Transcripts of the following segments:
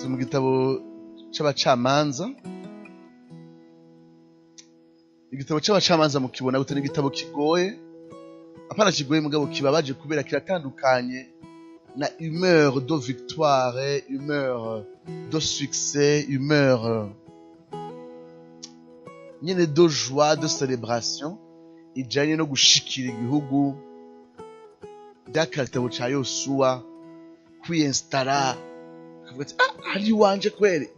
Turi mu gitabo c'abacamanza. Igitabo c'abacamanza mukibona gute? Ni igitabo kigoye, apana kigoye mugabo kibabaje, kubera kiratandukanye na humeur de victoire, humeur de succès, humeur nyene de joie, de célébration ijanye no gushikira igihugu. By'akatabo ca Yosuwa, kwiyinstara, akavuga ati: "Ah, ari iwanje kweri."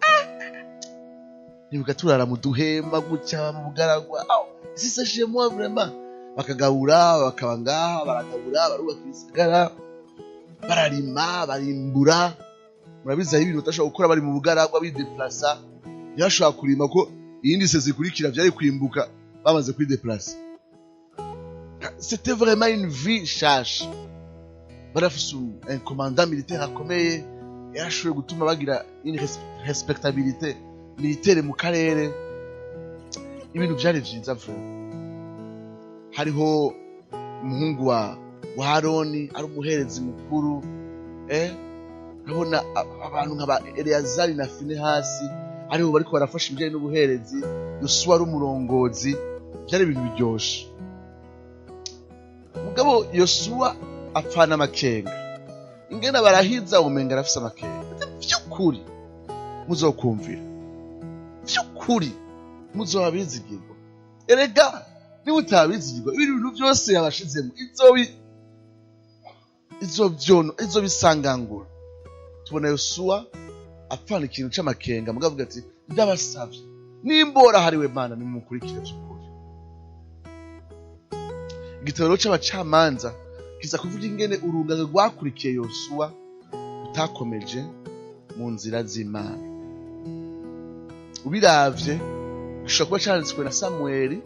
Nibuka turara mu duhema gutya mu bugaragwa. "Ah, ici c'est chez moi vraiment." Bakagabura, bakaba ngaha, baragabura, barubaka ibisagara, bararima, barimbura. Murabizi, aho ibintu batashobora gukora bari mu bugaragwa bideplasa, ntibashobora kurima ko iyindi saison ikurikira vyari kwimbuka bamaze kwideplasa. C'était vraiment une vie nshasha. Barafise un commandant militaire akomeye, yarashoboye gutuma bagira une respectabilité militaire mu karere. Ibintu vyari vyiza vraiment. Hariho umuhungu wa Aroni ari umuherezi mukuru. Urabona abantu nka ba Eleyazari na Finehasi aribo bariko barafasha ibijanye n'ubuherezi, Yosuwa ari umurongozi. Vyari ibintu biryoshe. Mugabo Yosuwa apfana amakenga. Ingene barahiza, umenga arafise amakenga. Ati: "Vy'ukuri muzokumvira, vy'ukuri muzoba bizigirwa. Erega niba utabizigirwa, ibi bintu byose yabashizemo izovyono, izobisangangura." Tubona Yosuwa apfana ikintu c'amakenga, mugabo avuga ati: "Ndabasavye, nimbora hariwe Mana, nimukurikire vy'ukuri." Igitabo rero c'abacamanza kiza kuvuga ingene urungano rwakurikiye Yosuwa rutakomeje mu nzira z'Imana. Ubiravye, gishobora kuba canditswe na Samweli,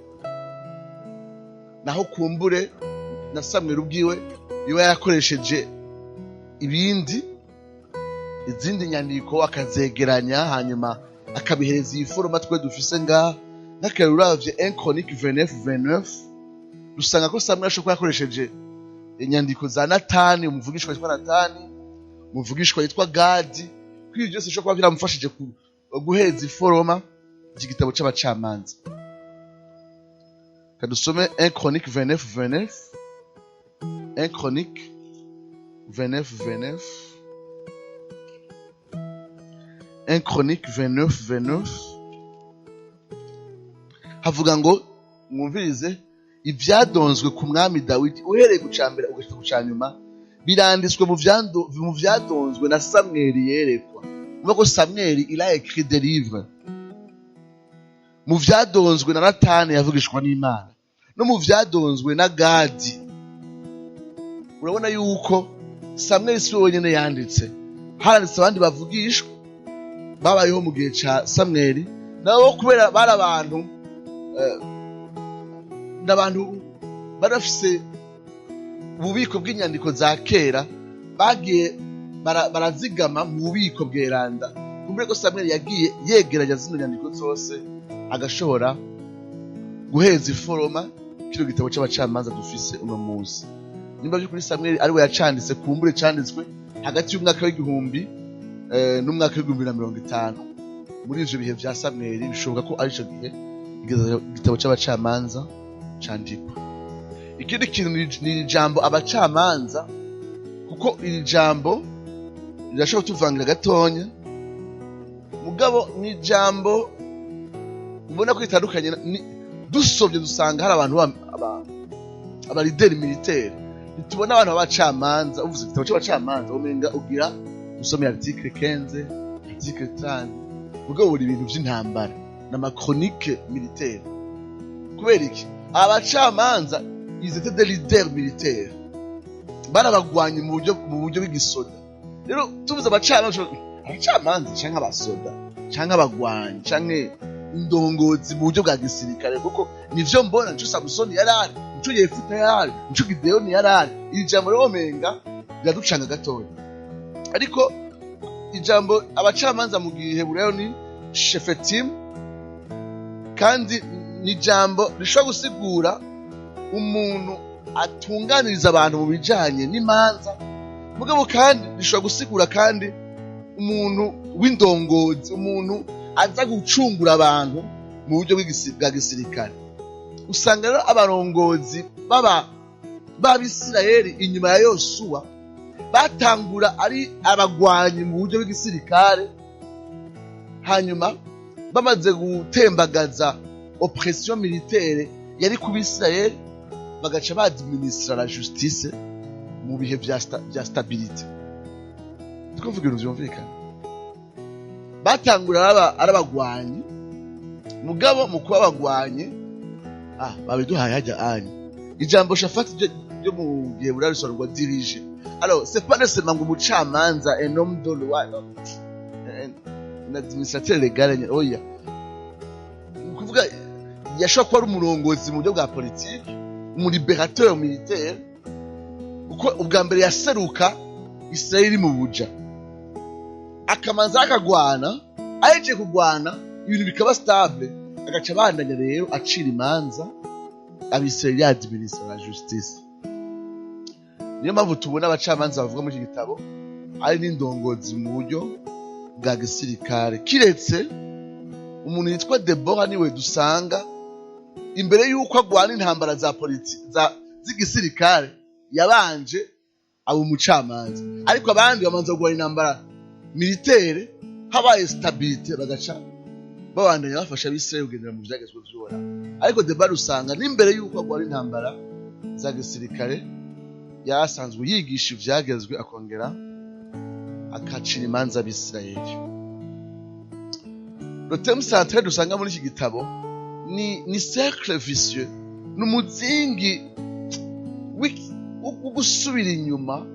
naho kumbure na Samweli ubwiwe iba yarakoresheje ibindi, izindi nyandiko, akazegeranya, hanyuma akabihereza iyi forme twe dufise ngaha. Nk'akarero, uravye 1 Chronique 29 29, dusanga ko Samweli ashobora kuba yakoresheje inyandiko za Natani, umuvugishwa witwa Natani, umuvugishwa witwa Gadi. Kuri ibyo byose bishobora kuba biramufashije guhereza i forme iki gitabo c'abacamanza. Kadusome 1 Chronique 29 29, 1 Chronique 29 29, 1 Chronique 29 29. Havuga ngo, mwumvirize: "Ivyadonzwe ku mwami Dawidi, uhereye ku ca mbere ugashika ku ca nyuma, biranditswe mu vyadonzwe na Samweli yerekwa." Umva ko Samweli, il a écrit des livres. "Mu vyadonzwe na Natani yavugishwa n'Imana, no mu vyadonzwe na Gadi." Urabona yuko Samweli si we wenyene yanditse, haranditse abandi bavugishwa babayeho mu gihe ca Samweli nabo, kubera bari abantu n'abantu bari bafise ububiko bw'inyandiko za kera, bagiye barazigama mu bubiko bweranda. Kumbure ko Samweli yagiye yegeranya zino nyandiko zose, agashobora guheza i forme kino gitabo c'abacamanza dufise uno munsi. Nimba by'ukuri Samweli ari we yacanditse, kumbure canditswe hagati y'umwaka w'1000 n'umwaka w'1050. Muri ivyo bihe vya Samweli, bishoboka ko ari ico gihe igitabo c'abacamanza candikwa. Ikindi kintu ni iri jambo abacamanza, kuko iri jambo rirashobora kutuvangira gatonya. Mugabo ni ijambo ubona ko ritandukanye. Dusomye dusanga hari abantu aba leader militaire, ntitubona abantu b'abacamanza. Uvuze igitabo c'abacamanza, umenga ugira usomye article 15, article 30, mugabo buri ibintu vy'intambara n'ama chronique militaire. Kubera iki? Abacamanza, ils étaient des leaders militaires, barabagwanye mu buryo bw'igisoda. Rero tuvuze abacamanza, abacamanza canke abasoda canke abagwanyi canke indongozi mu buryo bwa gisirikare, kuko nivyo mbona, nico Samusoni yari ari, nico Yefuta yari ari, nico Gideyoni yari ari. Iri jambo rero menga riraducanga gatoya, ariko ijambo abacamanza mu giheburayo ni shefetim, kandi ni ijambo rishobora gusigura umuntu atunganiriza abantu mu bijanye n'imanza. Mugabo kandi rishobora gusigura kandi umuntu w'indongozi, umuntu aza gucungura abantu mu buryo bwa gisirikare. Usanga rero abarongozi b'Abisirayeli inyuma ya Yosuwa batangura ari abagwanyi mu buryo bw'igisirikare, hanyuma bamaze gutembagaza oppression militaire yari ku Bisirayeli, bagaca badministra la justice mu bihe vya stabilité. Twavuga ibintu vyumvikana. Batangura ari abagwanyi, mugabo mu kuba abagwanyi babiduhaye hajya anye ijambo shafati ryo mu gihe burarisobanurwa dirige. Alors c'est pas nécessairement ngo umucamanza, un homme de loi, non, un administrateur légal, oya. Ni ukuvuga yashobora kuba ari umurongozi mu buryo bwa politike, umulibérateur militaire, kuko ubwa mbere yaseruka Israeli iri mu buja, akamanza akagwana, ahejeje kugwana ibintu bikaba stable, agaca abandanya rero acira imanza Abisirayeli, yadministra la justice. Niyo mpamvu tubona abacamanza bavuga muri iki gitabo ari n'indongozi mu buryo bwa gisirikare, kiretse umuntu yitwa Debora, niwe dusanga imbere y'uko agwana intambara za z'igisirikare yabanje aba umucamanza. Ariko abandi bamanza kugwana intambara militaire, habaye stabilité bagaca babandanya bafasha Abisirayeli kugendera mu vyagezwe vy'Uhoraho. Ariko Debora usanga n'imbere y'uko agwana intambara za gisirikare yarasanzwe yigisha ivyagezwe, akongera akacira imanza Abisirayeli. Le thème central dusanga muri iki gitabo ni cercle vicieux, ni umuzingi wo gusubira inyuma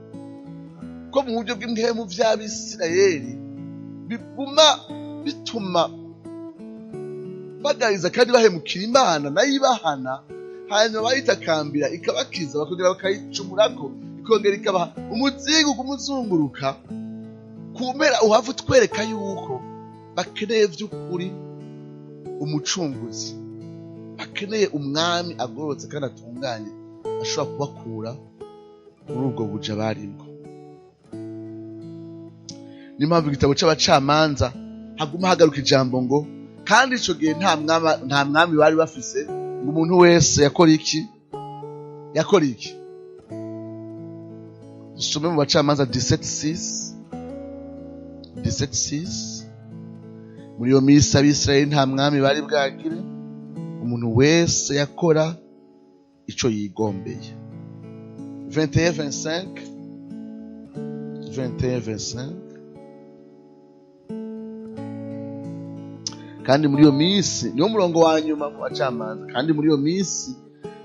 ko mu buryo bw'impwemu vy'Abisirayeli biguma bituma bagariza kandi bahemukira Imana, nayo ibahana, hanyuma bayitakambira ikabakiza, bakongera bakayicumurako, ikongera ikabaha. Umuzingi uguma ku mpera uhava utwereka yuko bakeneye vy'ukuri umucunguzi, bakeneye umwami agororotse kandi atunganye ashobora kubakura muri ubwo buja barimwo. Niyo mpamvu igitabo c'Abacamanza haguma hagaruka ijambo ngo kandi ico gihe nta mwami bari bafise, ngo umuntu wese yakora iki? Yakora iki? Dusome mu Bacamanza 17:6, 17:6. Muri iyo minsi Abisirayeli nta mwami bari bwagire, umuntu wese yakora ico yigombeye. 21:25, 21:25. Kandi muri iyo minsi, niwo murongo wa nyuma mu Bacamanza, kandi muri iyo minsi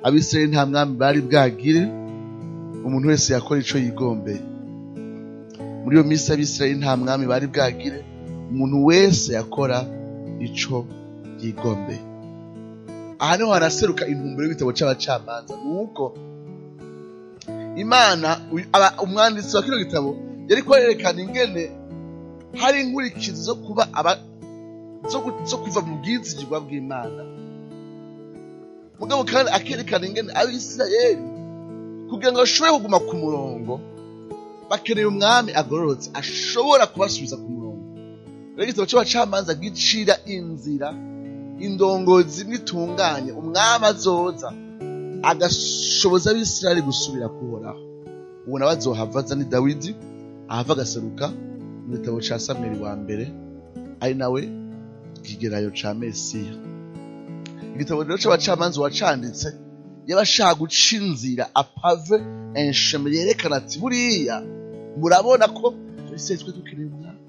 Abisirayeli nta mwami bari bwagire, umuntu wese yakora ico yigombeye. Muri iyo minsi Abisirayeli nta mwami bari bwagire, umuntu wese yakora ico yigombeye. Aha niho haraseruka intumbero y'igitabo c'Abacamanza, nuko Imana, umwanditsi wa kino gitabo yari kwerekana ingene hari inkurikizi zo kuba zo kuva mu bwizigirwa bw'Imana, mugabo kandi akerekana ingene Abisirayeli kugira ngo bashobore kuguma ku murongo bakeneye umwami agororotse ashobora kubasubiza ku murongo. Rero igitabo c'Abacamanza gicira inzira indongozi n'itunganye, umwami azoza agashoboza Abisirayeli gusubira kuhoraho. Uwo nawe azohava aza ni Dawidi, ahava agaseruka mu gitabo ca Samweli wa mbere, ari nawe kigerayo ca Mesiya. Igitabo rero c'Abacamanza uwacanditse yaba ashaka guca inzira, apave un chemin, yerekana ati buriya murabona ko Abisirayeli twe dukeneye umwami,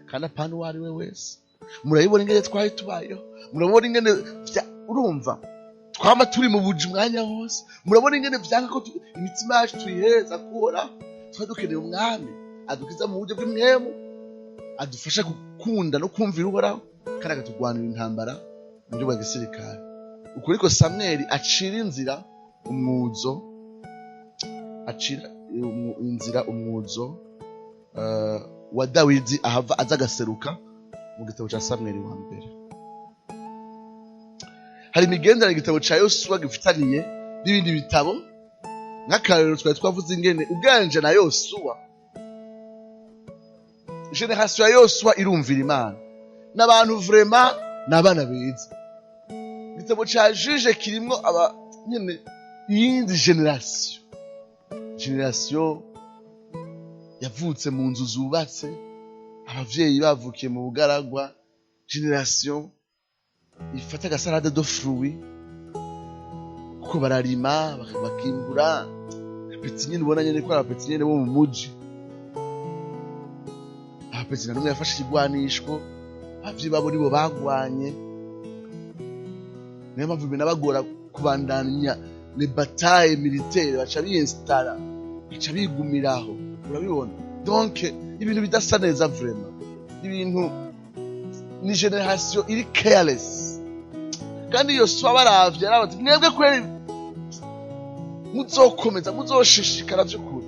kandi apana uwo ari we wese. Murabibona ingene twari tubayeho, murabona ingene urumva twama turi mu buji umwanya wose, murabona ingene vyanka ko imitima yacu tuyihereza kuhoraho. Twari dukeneye umwami adukiza mu buryo bw'impwemu, adufasha gukunda no kumvira Uhoraho, kandi akatugwanira intambara mu buryo bwa gisirikare. Uko ariko Samweli acira inzira umwuzo, acira inzira umwuzo wa Dawidi, ahava aza agaseruka mu gitabo ca Samweli wa mbere. Hari imigenderanire igitabo ca Yosuwa gifitaniye n'ibindi bitabo. Nk'akarorero, twari twavuze ingene ugereranyije na Yosuwa, Génération ya Yosuwa irumvira Imana, n'abantu vraiment ni abana beza. Igitabo ca Juges kirimwo aba nyene iyindi génération, génération yavutse mu nzu zubatse, abavyeyi bavukiye mu bugaragwa, génération ifata agasalade de fruits kuko bararima bakimbura, abapetit nyene ubona nyene ko ari abapetit nyene bo mu muji. Abapetit nta n'umwe yafashe ikigwanishwo, abavyeyi babo nibo bagwanye. Niyo mpamvu binabagora kubandanya les batailles militaires, baca biyinstara, baca bigumiraho, urabibona. Donc ibintu bidasa neza vraiment, ibintu ni génération iri careless. Kandi Yosuwa baravye arabaza: "Mwebwe kweri muzokomeza, muzoshishikara vy'ukuri?"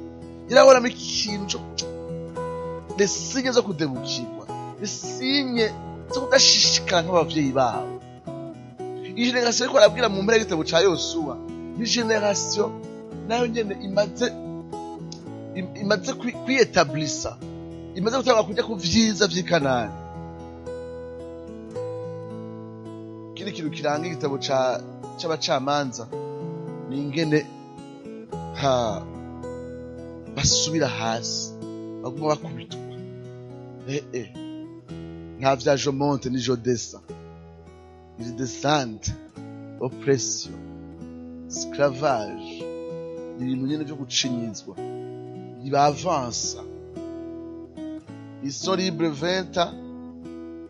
Irabonamo ikintu co les signes zo kudebukirwa, les signes zo kudashishikara nk'abavyeyi babo. Iyi génération ariko arabwira mu mpera y'igitabo ca Yosuwa ni génération nayo nyene imaze kwiyetablisa, imaze gutangura kurya ku vyiza vy'i Kanani. Ikindi kintu kiranga igitabo c'abacamanza ni ingene ha basubira hasi, baguma bakubitwa. Nta vya je monte ni je descends, ils descendent, oppression, esclavage, ibintu nyene vyo gucinyizwa, ntibavansa. Ils sont libres 20 ans,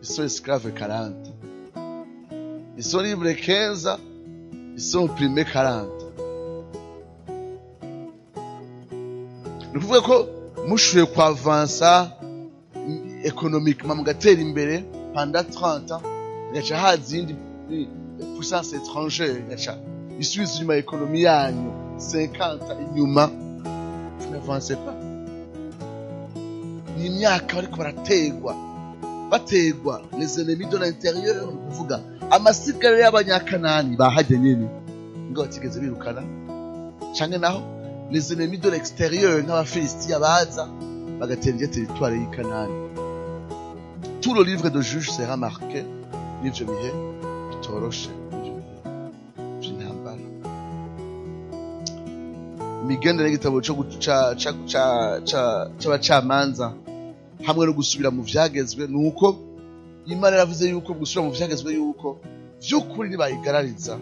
ils sont esclaves 40. Ils sont libres 15 ans, ils sont opprimés 40. Ni ukuvuga ko mushoboye kwavansa économiquement mugatera imbere pendant 30 ans, gaca haza iyindi puissance étrangère, gaca isubiza inyuma économie yanyu 50 inyuma, vous n'avancez pas. Ni imyaka bariko barategwa, bategwa les ennemis de l'intérieur, ni ukuvuga amasigara y'abanyakanani bahajya nyene ngo batigeze birukana, canke naho les ennemis de l'extérieur nk'abafilisitiya baza bagatera iryo territoire y'i Kanani. Tout le livre de Juges sera marqué n'ivyo bihe bitoroshe, n'ivyo bihe vy'intambara. Imigendere y'igitabo co c'abacamanza hamwe no gusubira mu vyagezwe, ni uko Imana yaravuze yuko gusubira mu vyagezwe yuko vy'ukuri nibayigarariza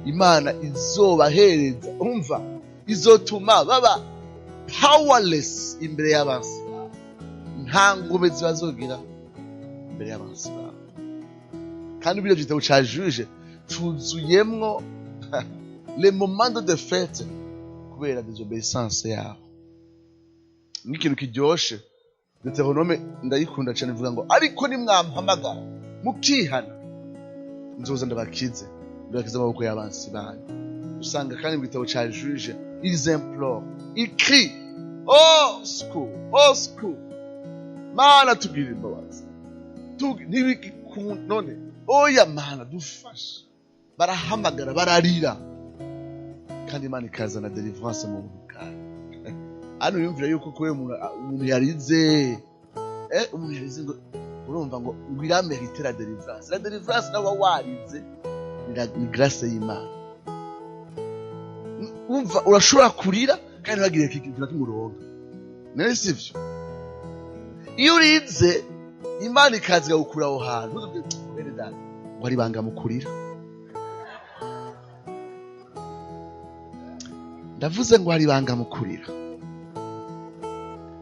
Imana izobahereza, umva, izotuma baba powerless imbere y'abansi babo, nta ngomezi bazogira imbere y'abansi babo. Kandi biriya gitabo ca Juges cuzuyemwo les moments de défaite kubera désobéissance yabo. N'ikintu kiryoshe, Deutéronome ndayikunda cyane, ivuga ngo ariko nimwampamagara mukihana nzoza ndabakize, ndabakize amaboko y'abansi banyu. Usanga kandi mu gitabo ca Juges ils implorent, ils crient: au secours, au secours, Mana tugirire imbabazi, ntibikunda none, oya Mana dufashe. Barahamagara, bararira, kandi Imana ikazana délivrance mu buntu bwayo. Hano yumvira yuko kubera umuntu yarize, umuntu yarize ngo urumva ngo iramérite la délivrance. La délivrance nawe warize ni grâce y'Imana. Umva, urashobora kurira kandi ntibagire ikintu na kimwe uronka, none sivyo? Iyo urize Imana ikaza ikagukura aho hantu, ntuzubwire bene data ngo ari ibanga mu kurira. Ndavuze ngo hari ibanga mu kurira.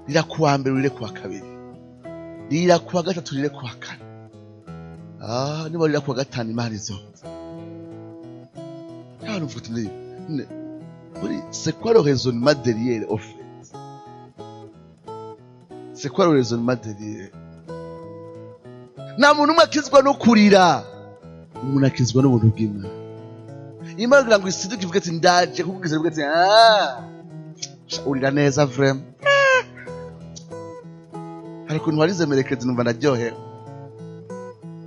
Rira kuwa mbere, urire kuwa kabiri, rira kuwa gatatu, rire kuwa kane. Niba rira kuwa gatanu Imana izumva. Hano mvuga uti, c'est quoi le raisonnement derrière au fait? C'est quoi le raisonnement derrière? Nta muntu umwe akizwa no kurira, umuntu akizwa n'ubuntu bw'Imana. Imana kugira ngo isiduke ivuge ati ndaje kukugiza, ivuge ati urira neza vraiment. Hari ukuntu warize merekezi numva ndaryohewe.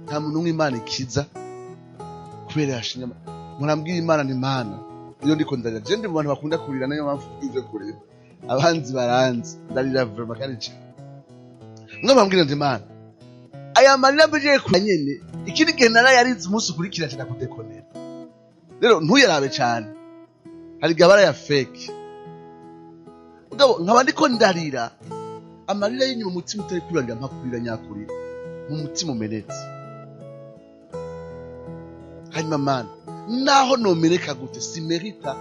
Nta muntu umwe Imana ikiza kubera yashinye. Murambwira Imana ni Imana. Iyo ndiko ndarira, je ndi mu bantu bakunda kurira, niyo mpamvu mvuze kurira. Abanzi baranzi, ndarira vraiment kandi cyane. Mwabambwira nti Mana, aya marira mbejeje ku nyene, ikindi gihe narayarize umunsi ukurikira cyane kudekonera. Rero ntuyarabe cyane, hari igihe aba ya fake. Mugabo nkaba ndiko ndarira amarira y'inyuma, umutima utari kurarira, mpakurira nyakurira mu mutima umenetse. Hanyuma Mana, naho nomeneka gute, simerita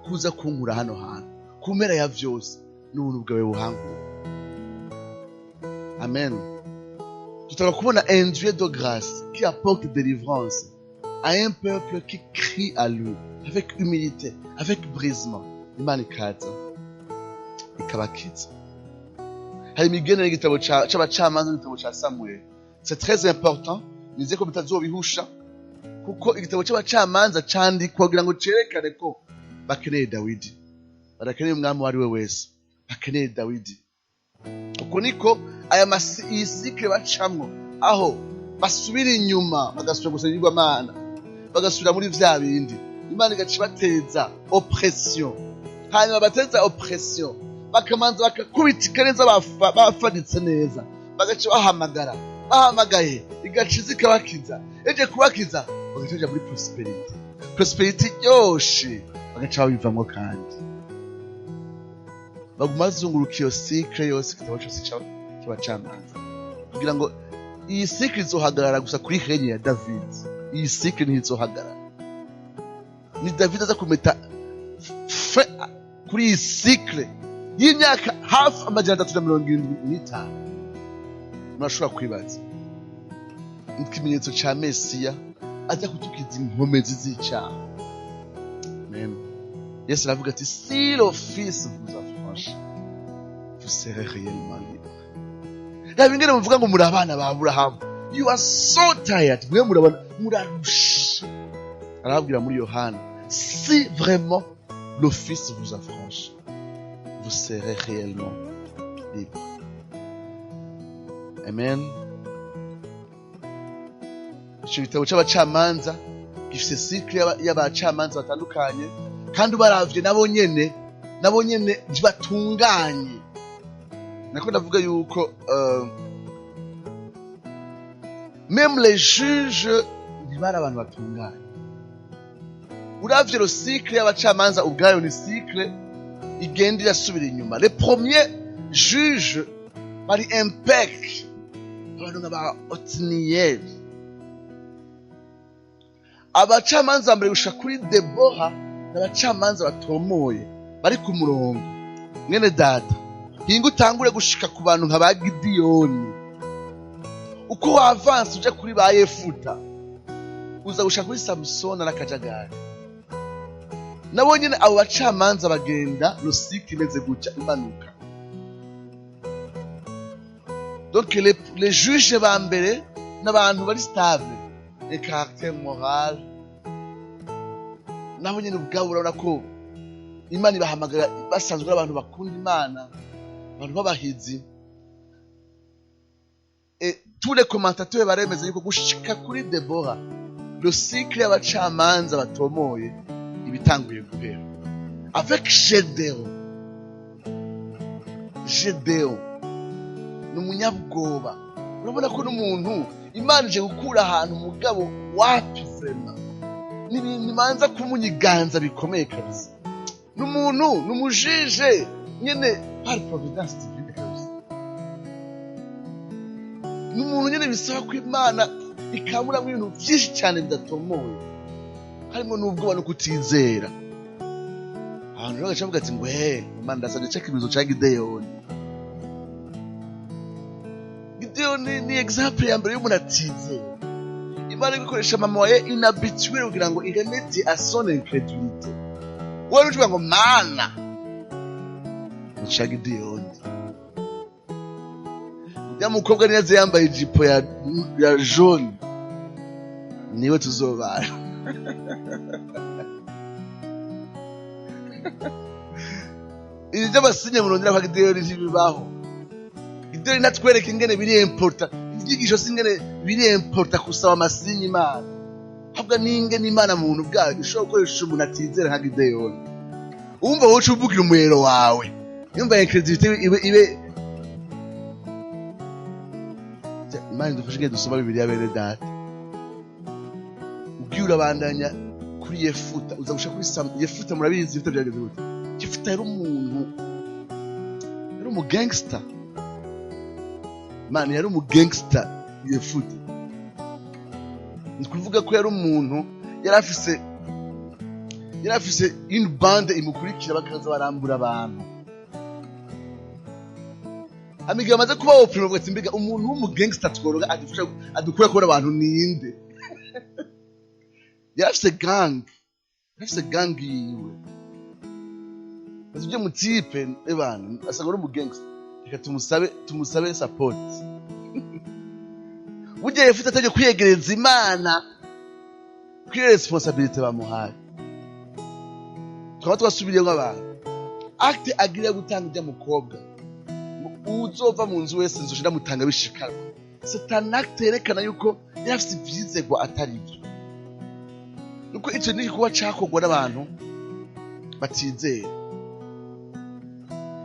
kuza kunkura hano hantu ku mpera ya vyose, n'ubuntu bwawe buhankura. Amen. Tutaka kubona un Dieu de grâce qui apporte délivrance à un peuple qui crie à lui avec humilité, avec brisement. Imana ikaza ikabakiza. Hari imigenere y'igitabo c'abacamanza n'igitabo ca Samuel. C'est très important, nize ko mutazobihusha, kuko igitabo c'abacamanza candikwa kugira ngo cerekane ko bakeneye Dawidi, badakeneye umwami uwo ari we wese, bakeneye Dawidi. Uko niko aya masi, iyi cycle bacamwo, aho basubira inyuma bagasubira gusenga ibigirwamana, bagasubira muri vya bindi, Imana igaca ibateza oppression. Hanyuma bateza oppression, bakamanza bakakubitika neza, bafanitse neza, bagaca bahamagara, bahamagaye igaca iza ikabakiza. Ije kubakiza, bagaca baja muri prospérité, prospérité iryoshe, bagaca babivamwo, kandi baguma bazunguruka iyo cycle yose, igitabo cose c'abacamanza, kugira ngo iyi cycle izohagarara gusa kuri règne ya David. Iyi cycle ntizohagarara, ni David aza kumeta fin kuri iyi cycle y'imyaka hafi 375. Murashobora kwibaza, ikimenyetso ca Mesiya aza kutukiza inkomezi z'icyaha. Amen. Yesu aravuga ati: "Si le Fils vous affranchit, vous serez réellement libre." Raba ingene muvuga ngo muri abana ba Aburahamu. You are so tired, mwe murabona murarusha. Arababwira muri Yohana: "Si vraiment le Fils vous affranchit, vous serez réellement libre." Amen. Ico gitabo c'abacamanza gifise cycle y'abacamanza batandukanye, kandi ubaravye nabo nyene ntibatunganye. Nako ndavuga yuko même les juges ntibari abantu batunganye. Uravye le cycle y'abacamanza ubwayo, ni cycle igenda irasubira inyuma. Les premiers juges bari impec, abantu nka ba Otiniyeli. Abacamanza mbere gushika kuri Debora ni abacamanza batomoye, bari ku murongo. Mwene data, hinga utangure gushika ku bantu nka ba Gidiyoni. Uko wavanse uja kuri ba Yefuta, uza gushika kuri Samusoni n'akajagari. Nabo nyene abo bacamanza bagenda le cycle imeze gutya, imanuka. Donc les juges ba mbere n'abantu bari stable et caractère moral. Nabo nyene ubwabo urabona ko Imana ibahamagara basanzwe ari abantu bakunda Imana, abantu b'abahizi. Et tous les commentateurs baremeza yuko gushika kuri Debora, le cycle y'abacamanza batomoye ibitanguye guhera avec Gédéon. Gédéon ni umunyabwoba. Urabona ko n'umuntu Imana ije gukura ahantu, umugabo wapi, vraiment ni ibintu imanza kumunyiganza bikomeye kabisa. Ni umuntu, ni umujije nyene par providence divine kabisa. Ni umuntu nyene bisaba ko Imana ikamuramwo ibintu vyinshi cyane bidatomoye, harimo n'ubwoba no kutizera. Abantu rero bagaca bavuga ati ngo: "He, Imana, ndasabye ca kibizo ca Gideyoni." Gideyoni ni exemple ya mbere y'umuntu atizera. Imana iri gukoresha mama wawe inhabituel kugira ngo iremédie à son incrédulité. Wowe uvuga ngo: "Mana, ca Gideyoni." Ujya mukobwa niyaze yambaye ijipo ya jaune, niwe tuzobana. Ibi by'amasinye murondera kwa Gideyoni ntibibaho. Gideyoni natwereka ingene biri important. Ibyigisho si ingene biri important gusaba amasinye Imana, ahubwo n'ingene Imana mu buntu bwayo ishobora gukoresha umuntu atizera nka Gideyoni. Wumva wowe uca uvugira umurero wawe, yumva incrédulité ibe Imana idufashe ingene dusoma Bibiliya, bene data. Ugiye urabandanya kuri Yefuta, uza gushika kuri Sam. Yefuta murabizi, Yefuta byageze gute? Yefuta yari umuntu, yari umu gangster man, yari umu gangster Yefuta. Ni kuvuga ko yari umuntu yari afise une bande imukurikira, bakaza barambura abantu. Amiga bamaze kuba opprimé, bavuga ati: "Mbega umuntu w'umu gangster tworoga adufasha adukura kubona abantu ninde?" Yari afise gang, yari afise gang yiwe. Bazi ibyo mu type ebana asanga ari umu gangster, reka tumusabe support. Burya Yefuta atajya kwiyegereza Imana kuri responsabilité bamuhaye, tukaba twasubiriyemo abantu acte agira gutanga ujya mukobwa: "Uzova mu nzu wese nzoje ndamutanga bishikanwa." C'est un acte yerekana yuko yari afise ivyizegwa atari byo, nuko ico ni igikorwa cakorwa n'abantu batizera.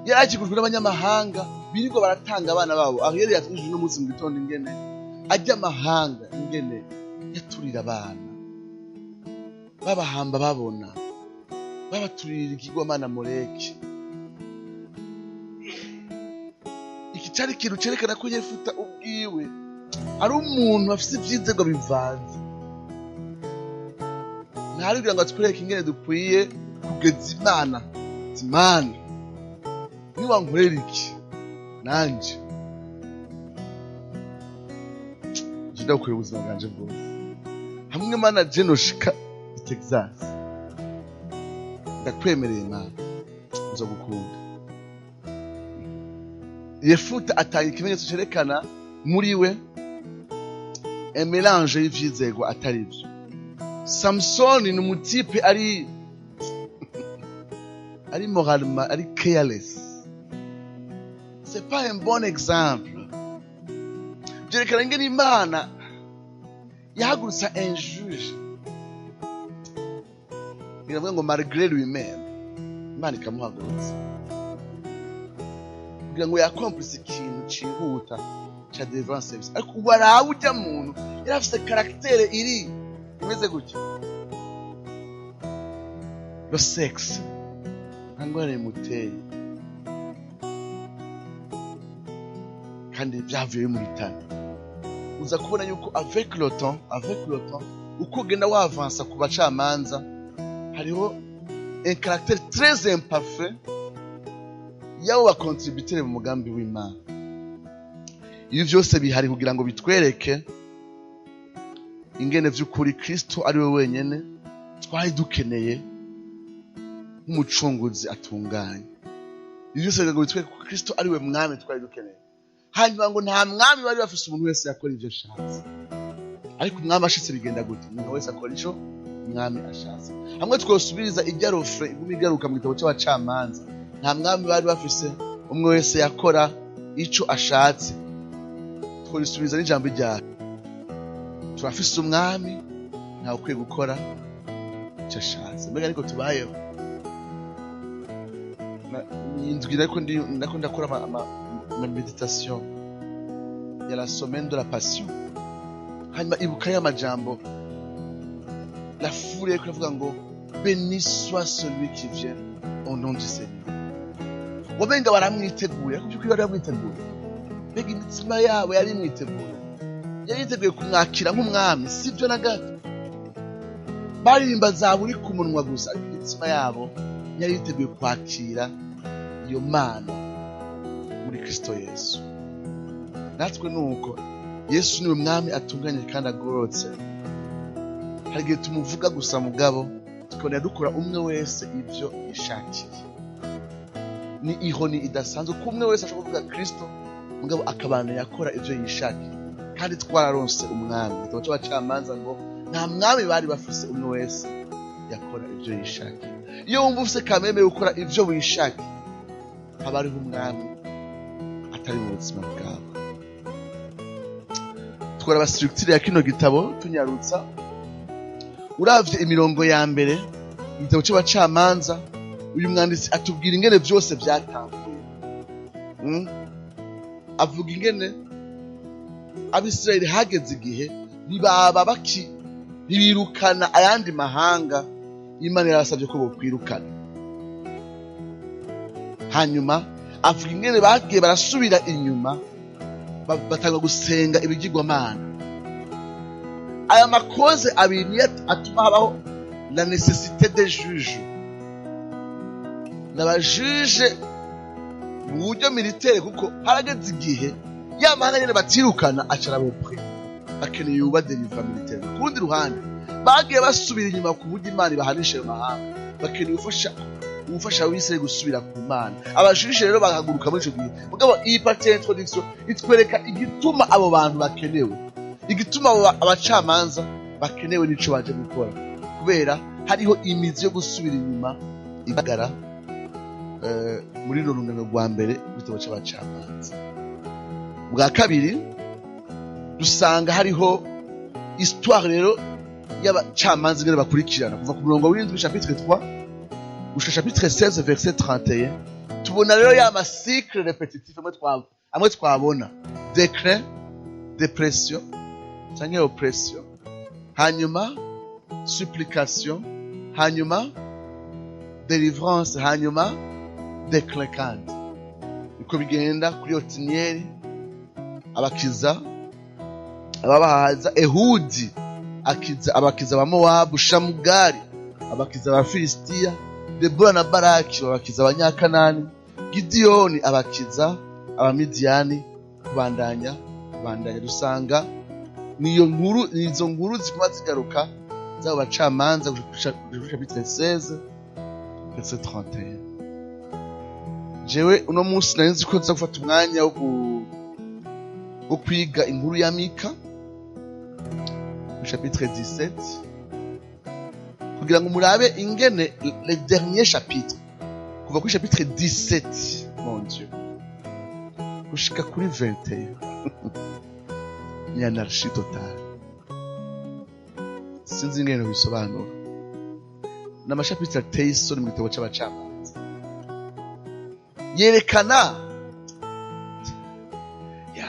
Yari akikujwe n'abanyamahanga birirwa baratanga abana babo. Aho yari yatwujije uno munsi mu gitondo ingene ajya amahanga, ingene yaturira abana, babahamba babona, babaturira ikigwamana Moleki. Iki cari ikintu cerekana ko Yefuta ubwiwe ari umuntu afise ivyizegwa bivanze. Ntari kugira ngo atwereke ingene dukwiye kugeza Imana. Ati: "Imana, niwankorera iki, nanje nje ndagukorera ubuzima bwanje bwose. Hamwe Mana je noshika i Texas, ndakwemereye Imana nzogukunda." Yefuta atanga ikimenyetso cerekana muri we un mélange y'ivyizegwa atari vyo. Samsoni ni umu type ari moralement ari careless. C'est pas un bon exemple. Vyerekana ingene Imana yahagurutsa un juge, biravuga ngo malgré lui-même Imana ikamuhagurutsa kugira ngo yakomplise ikintu cihuta ca deliverance service. Ariko ubu arawe ujya muntu yari afise caractère iri imeze gutya. Le sexe nta ngorane bimuteye, kandi vyavuye bimuhitana. Uza kubona yuko avec le temps uko ugenda wavansa ku bacamanza, hariho un caractère très imparfait y'abo ba contributeurs mu mugambi w'Imana. Ibi vyose bihari kugira ngo bitwereke ingene vy'ukuri Kristo ari we wenyene twari dukeneye nk'umucunguzi atunganye. Ibi vyose kugira ngo bitwereke ko Kristo ari we mwami twari dukeneye. Hanyuma ngo nta mwami bari bafise, umuntu wese yakora ivyo ashatse. Ariko umwami ashitse bigenda gute? Umuntu wese akora ico umwami ashatse. Hamwe twosubiriza irya refrain iguma igaruka mu gitabo c'Abacamanza: nta mwami bari bafise, umwe wese yakora ico ashatse, tworisubiza n'ijambo ryawe: turafise umwami, ntawe ukwiye gukora ico ashatse. Mbega ariko tubayeho? Indwi nariko ndakora ama méditation ya la semaine de la passion. Hanyuma ibuka ya majambo la foule yariko iravuga ngo: "Béni soit celui qui vient au nom du Seigneur." Wamenga baramwiteguye, ariko by'ukuri bari bamwiteguye? Mbega imitima yabo yari imwiteguye? Yari yiteguye kumwakira nk'umwami? Sibyo na gato. Baririmba zaburi ku munwa gusa, ariko imitima yabo yari yiteguye kwakira iyo Mana muri Kristo Yesu? Natwe nuko Yesu niwe mwami atunganye kandi agororotse. Hari igihe tumuvuga gusa, mugabo tukabona dukora umwe wese ivyo yishakiye. Ni ironie idasanzwe ko umwe wese ashobora kuvuga Kristo, mugabo akabana yakora ivyo yishakiye, kandi twararonse umwami. Igitabo c'Abacamanza ngo nta mwami bari bafise, umwe wese yakora ivyo yishakiye. Iyo wumva ufise kameme yo gukora ivyo wishakiye, haba hariho umwami atari mu buzima bwawe. Twaraba structure ya kino gitabo tunyarutsa. Uravye imirongo ya mbere igitabo c'Abacamanza, uyu mwanditsi atubwira ingene vyose vyatanguye. Avuga ingene Abisirayeli hageze igihe ntibaba baki ntibirukana ayandi mahanga Imana yarasabye ko bokwirukana. Hanyuma avuga ingene bagiye barasubira inyuma batanga gusenga ibigirwamana. Aya makoze abiri niyo atuma habaho la nécessité des juges. N'abajuje mu buryo militaire, kuko harageze igihe ya mahanga nyene batirukana acara bopre bakeneye ubadelivra militaire. Ku rundi ruhande bagiye basubira inyuma ku buryo Imana ibahanisha ayo mahanga, bakeneye ubufasha w'Isirayeli gusubira ku Mana. Abajuje rero bagahaguruka muri ico gihe. Mugabo iyi partie ya introduction itwereka igituma abo bantu bakenewe, igituma abo abacamanza bakenewe n'ico baje gukora, kubera hariho imizi yo gusubira inyuma igaragara muri runo rungano rwa mbere rw'igitabo c'abacamanza. Bwa kabiri dusanga hariho histoire rero y'abacamanza ingene bakurikirana kuva ku murongo w'indwi chapitre 3 gushika chapitre 16 verset 31. Tubona rero ya ma cycle répétitif amwe twabona: déclin, dépression canke oppression, hanyuma supplication, hanyuma délivrance, hanyuma déclin. Kandi niko bigenda kuri Otiniyeli, abakiza ababahaza, Ehudi akiza abakiza abamowabu, Shamugari abakiza abafilisitiya, Debora na Baraki babakiza abanyakanani, Gidiyoni abakiza abamidiyani. Kubandanya kubandanya dusanga niyo nkuru, nizo nkuru ziguma zigaruka z'abo bacamanza gushika kuri chapitre 16 verset 31. Jewe uno munsi nari nzi ko nza gufata umwanya wo kwiga inkuru ya Mika mu chapitre 17, kugira ngo murabe ingene le dernier chapitre, kuva kuri chapitre 17, mon Dieu, gushika kuri 21, ni anarchie totale. Sinzi ingene bisobanura, ni amashapitre ateye isoni mu gitabo c'abacamanza, yerekana ya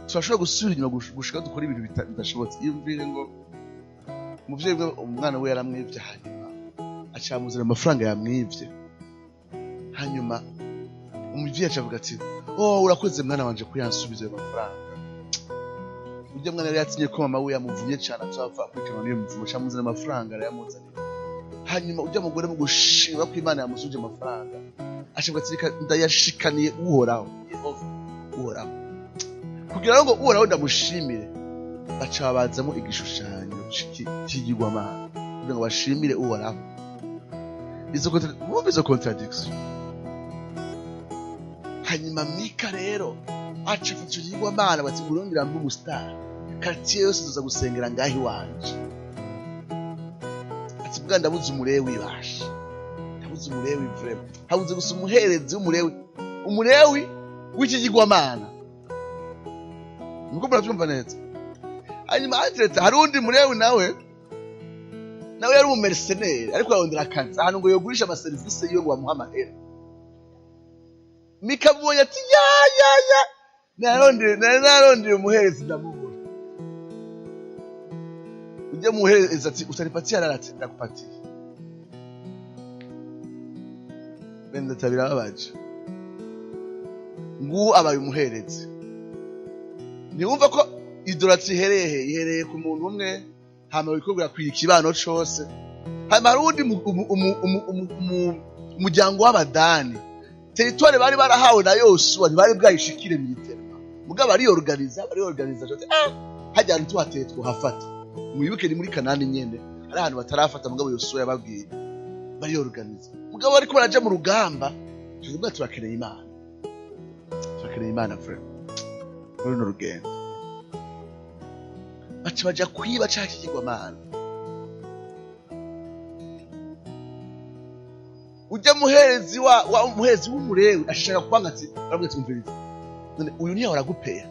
turashobora gusubira inyuma gushika dukora ibintu bidashobotse. Iyumvire ngo umuvyeyi we, umwana we yaramwivye, hanyuma acamuzanira amafaranga yamwivye, hanyuma umuvyeyi acavuga ati: "Oh, urakoze mwana wanje kuyansubiza ayo mafaranga." Urya mwana yari yatinye ko mama we yamuvumye cane azopfa akurikiranwa n'iyo mivumo, acamuzanira amafaranga, arayamuzanira. Hanyuma urya mugore, mu gushima ko Imana yamusubije amafaranga, acavuga ati: "Reka ndayashikaniye Uhoraho, Yehova Uhoraho, kugira ngo Uhoraho ndamushimire." Baca babazamo igishushanyo c'ikigirwamana kugira ngo bashimire Uhoraho. Izo murumva izo contradiction. Hanyuma Mika rero aca afata ico kigirwamana, bati: "Urongera mbe umustar, quartier yose tuza gusengera ngaho iwanje." Ati: "Bwa ndabuze umurewi, basha ndabuze umurewi vraiment, habuze gusa umuherezi w'umurewi, umurewi w'ikigirwamana." Niko muravyumva neza. Hanyuma ateretse hari uwundi murewi, nawe yari umumercenaire, ariko arondera akazi ahantu ngo yogurisha amaserivisi yiwe ngo bamuhe amahera. Mika abonye ati: "Ya ya ya, narondeye, nari narondeye umuherezi ndamubura." Ujye muherezi ati: "Utanipatia?" Arara ati: "Ndakupatia." Bene data, birababaje. Nguwo abaye umuherezi. Ntiwumva ko idolâtrie ihereye he? Ihereye ku muntu umwe, hama biriko birakwira ikibano cose. Hanyuma hari uwundi umuryango w'abadani, territoire bari barahawe na Yosuwa ntibari bwayishikire militairement, mugabo bariyorganiza, bariyorganiza ati: "Ah, hajya ahantu tuhateye twohafata." Mwibuke ni muri Kanani nyene, hari ahantu batarafata, mugabo Yosuwa yababwiye. Bariyorganiza, mugabo bariko baraja mu rugamba, tuvuga: "Turakeneye Imana, turakeneye Imana vraiment muri runo rugendo." Baca baja kwiba ca kigirwamana. Ujya muherezi wa umuherezi w'umurewi ashaka kwanga, ati, baramubwira ati: "Umviriza, none uyu ntiyahora agupeya?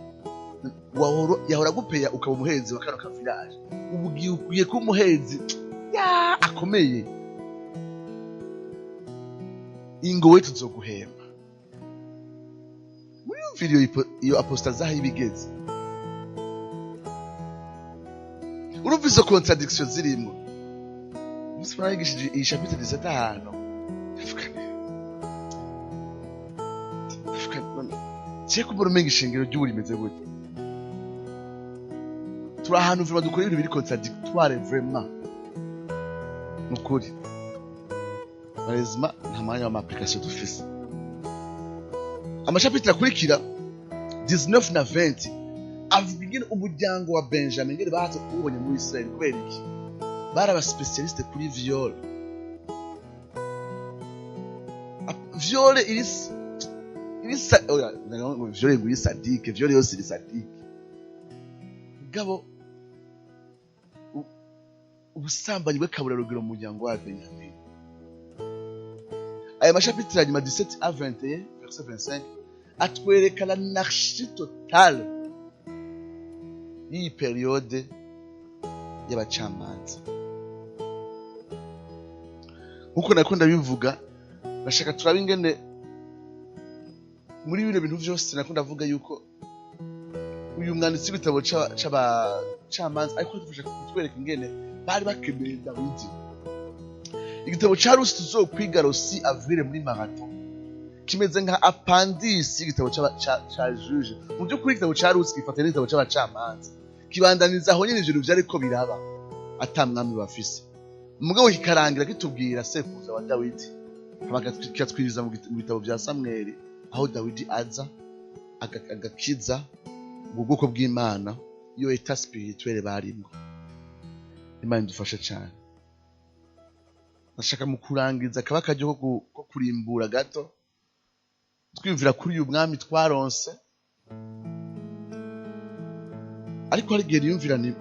Yahora agupeya ukaba umuherezi wa kano ka village, ubu ugiye ukwiye kuba umuherezi ya akomeye. Ingo we tuzoguhemba." Muriyumvira. Wiyumvira iyo apostasie aho ibigeze. Urumva izo contradiction zirimo. Umunsi umwe narigishije iyi chapitre 17 ahantu, ndavuga none cye kumbura umenga ishengero ry'ubu rimeze gute? Turi ahantu vraiment dukora ibintu biri contradictoire vraiment. Nukuri malheureusement nta mwanya w'ama application dufise. Amachapitre akurikira 19 na 20 avuga ingene umuryango wa Benjamin ingene bahatse kuwubonye muri Israel. Kubera iki? Bari aba spécialiste kuri viol. Viol iri oya, ngo viol ngo iri sadique, viol yose iri sadique. Gabo ubusambanyi bw'akaburarugero mu muryango wa Benjamin. Aya machapitre ya nyuma 17 à 21 verset 25 atwereka l'anarchie totale y'iyi période y'abacamanza. Nkuko nako ndabivuga, ndashaka turabe ingene muri bino bintu vyose nako ndavuga yuko uyu mwanditsi w'igitabo c'abacamanza ariko adufasha kutwereka ingene bari bakeneye Dawidi. Igitabo ca Rusi tuzokwiga Rosi avril muri marathon kimeze nka appendice y'igitabo ca juge. Mu by'ukuri igitabo ca Rusi gifatanya n'igitabo c'abacamanza, kibandaniza aho nyene ivyo bintu vyariko biraba ata mwami bafise, mugabo kikarangira kitubwira sekuruza wa Dawidi, hama kikatwiriza mu bitabo vya Samweli aho Dawidi aza agakiza ubwo bwoko bw'Imana iyo état spirituel barimwo. Imana idufashe cane. Ndashaka mu kurangiza kaba akaryo ko kurimbura gato, twiyumvira kuri uyu mwami twaronse. Ariko hari igihe niyumvira ni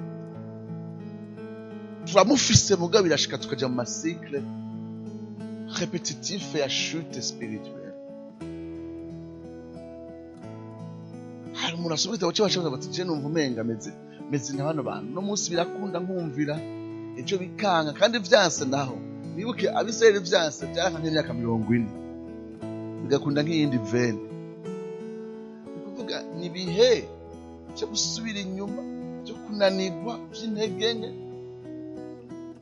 turamufise, mugabo birashika tukaja mu macycle répétitif ya chute spirituelle. Hari umuntu asoma igitabo c'abacamanza bati je numva umenga meze nka bano bantu, no munsi birakunda nkumvira, ejo bikanga, kandi vyanse. Naho nibuke Abisirayeli vyanse vyaranka nk'imyaka 40, bigakunda nk'iyindi vene. Ni kuvuga ni ibihe vyo gusubira inyuma, vyo kunanirwa, vy'intege nke,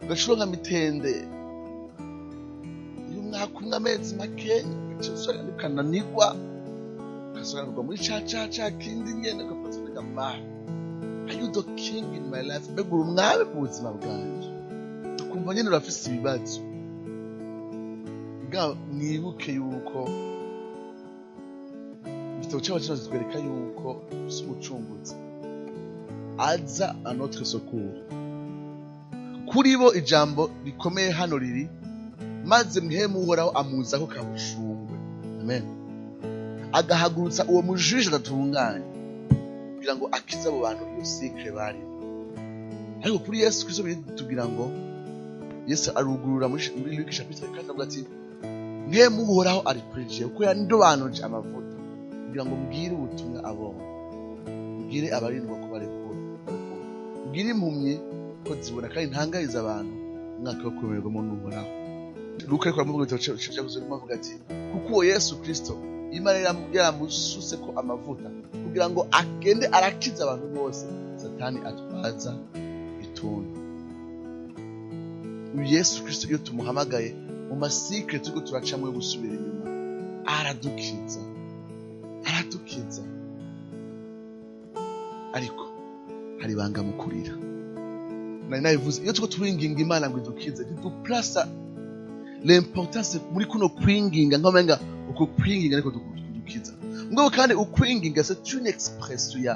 ugashura nka mitende iyo umwaka umwe amezi makenya, ugaca usubira ukananirwa, ugasubira kugwa muri ca ca kindi nyene, ugafata umenga mara, are you the king in my life? Mbega uri umwami mu buzima bwanje? Ukumva nyene urafise ibibazo. Bwa mwibuke yuko igitabo c'abacamanza kitwereka yuko si umucunguzi aza à notre secours. Kuri bo ijambo rikomeye hano riri maze mpwemu Uhoraho amuzako kabushungwe, amen, agahagurutsa uwo mujije adatunganye kugira ngo akize abo bantu iyo cycle barimo. Ariko kuri Yesu Kristo bitubwira ngo Yesu arugurura muri Luka chapitre 4, avuga ati mpwemu Uhoraho ari kuri jewe kuko yandobanuje amavuta kugira ngo mbwire ubutumwa abonye, mbwire abarindwa ko barekura, mbwire impumyi ko zibona, kandi ntangariza abantu umwaka wo kwemererwamo n'Uhoraho. Luka ariko aramuvuga igitabo cyavuze avuga ati kuko uwo Yesu Kristo Imana yaramusutse ko amavuta kugira ngo agende arakiza abantu bose Satani atwaza ituntu. Uyu Yesu Kristo iyo tumuhamagaye mu macycle turiko turacamwo yo gusubira inyuma, aradukiza, aradukiza. Ariko hari ibanga mu kurira. Nari nabivuze, iyo turiko turinginga Imana ngo idukize, ntiduplasa l'importance muri kuno kwinginga nk'amenga uko kwinginga ariko kudukiza. Mugabo kandi ukwinginga c'est une expression ya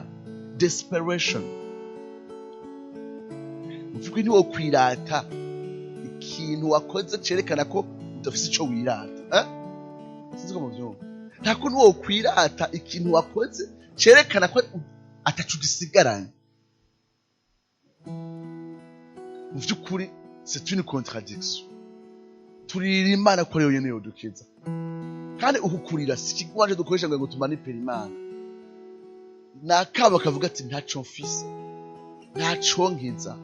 desperation. Mu vy'ukuri ntiwokwirata ikintu wakoze cerekana ko udafise ico wirata, eh? Sinzi ko muvyumva. Nta kuntu wokwirata ikintu wakoze cerekana ko ataco ugisigaranye. Mu vy'ukuri c'est une contradiction. Turira Imana ko ariyo nyene yodukiza, kandi uku kurira si ikigwanje dukoresha ngo tumanipere Imana. Ni akabo kavuga ati ntaco mfise, ntaco nkiza,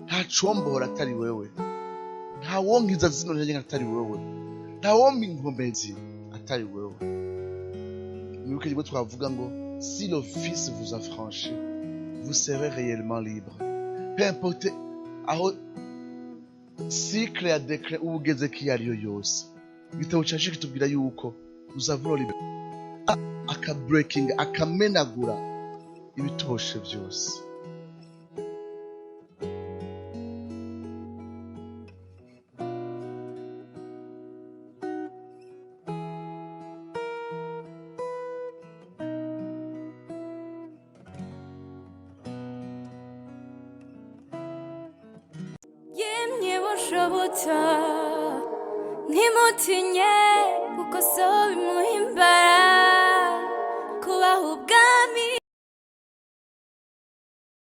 ntaco mbohora atari wewe, nta wonkiza zino ntege atari wewe, nta wompa inkomezi atari wewe. Mwibuke rimwe twavuga ngo: "Si le Fils vous affranchit, vous serez réellement libre." Peu importe aho cycle ya déclin uba ugeze ko iyo ariyo yose, igitabo cyaje kitubwira yuko nous avons la liberté, akabreaking, akamenagura ibituboshe byose. Yemye bushobotsa, ntimutinye, kuko so bimuhimbara kubaha ubwami.